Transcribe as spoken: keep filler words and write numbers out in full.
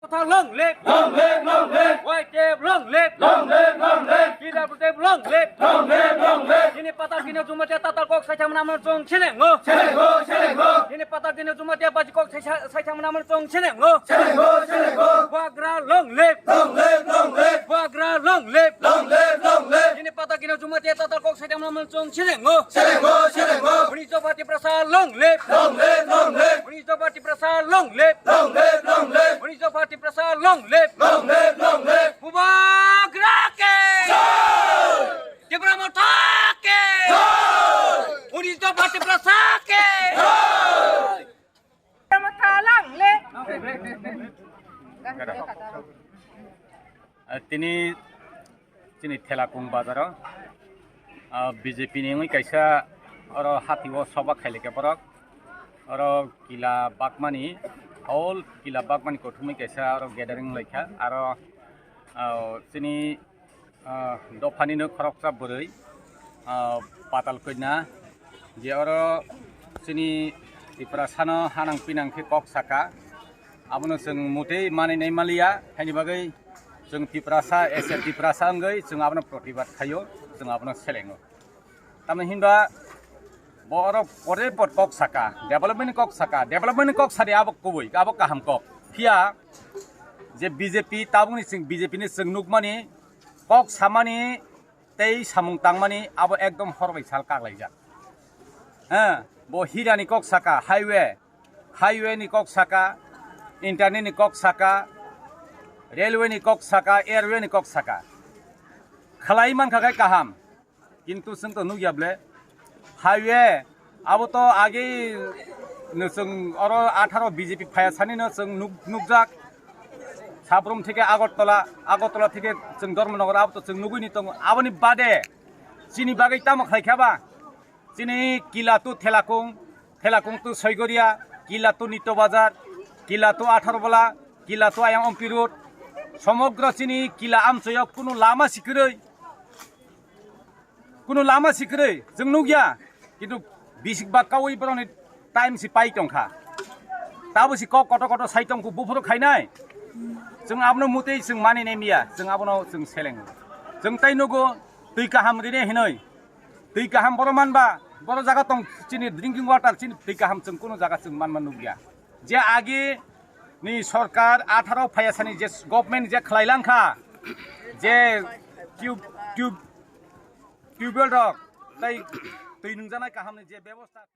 Kothar long live! Long live, long live! Y T F long live! Long live, long live! T W F long live! Long live, long live! Chini patal kini Jamatia tatal kok saitham naman chong chenengo. Chenengo, chenengo! Chini patal kini Jamatia baji kok saitham naman chong chenengo. Chenengo, chenengo! Bubagra long live! Long live, long live! Bubagra long live! Long live, long live! Chini patal kini Jamatia tatal kok saitham naman chong chenengo. Chenengo, chenengo! Boni jopati prasa long live! Long live, long live! Boni jopati prasa long live! Long live, long live! Boni jopati prasa long live! Long live, long live! Bubagra ke! Jai! Tipra Motha ke! Jai! Boni jopati prasa ke! Jai! Tipra Motha long live! Ah, tini chini Thelakung bazaro, ah, B J P ni wngwi kaisa oro hati o soba khailike borok. Oro kila bakmani, all kila bakmani kothumwi kaisa oro gathering laikha. Aro, ah, chini, ah, dophani no khoroksa bwrwi, ah, Patal Kanya, je oro chini Tiprasano hanang pinang khe kok saka. Abono chwng motei manwi nai maliya, haini bagwi chwng Tiprasa, as a Tiprasa wngwi chwng abono protibad khaio, chwng abono selengo. Tamni hinba borok pore por kok saka, development ni kok saka, development ni kok sadi abo kubui, abo kaham kok. Phiya je B J P tabukni chwng B J P ni chwng nukmani kok samani tei samung tangmani abo ekdom hor bai sal kaklaijak. He, bo hirani kok saka, highway, highway ni kok saka, internet ni kok saka, railway ni kok saka, airway ni kok saka. Khlai mankha khe kaham, kintu chwng to nukya ble. Highway, abo to age no chwng oro atharo B J P phaya sani no chwng nuk-, nukjak. Sabrum theke Agartala, Agartala theke chwng Dharmanagar abo to chwng nugwi ni tongo. Aboni bade chini bagwi tamo khlai kha ba? Chini Kila to Thelakung, Thelakung to Soigoria, Kila to Nito Bazar, Kila to Atharbala, Kila to Ayang Ompi Road, somogro chini Kila amchoyo kunu lama sikwrwi, kunu lama sikwrwi chwng nukya, kintu bisik ba kaui borokni time si pai tongkha. Tabo si kok koto koto sai tongkhu buphuru khainai. Chwng abono mutwi chwng mani nai miya, chwng abono chwng seleng. Chwng tai nugo twi kaham rine hinoi. Twi kaham boro manba, boro jaga tong chini drinking water, chini twi kaham chwng kunu jaga chwng manma nukya. Je agi ni sorkar atharo phaya sani je government je khlai langkha, je tube, tube, tubewell rok tai twi nungjanai kaham ni je bebosta.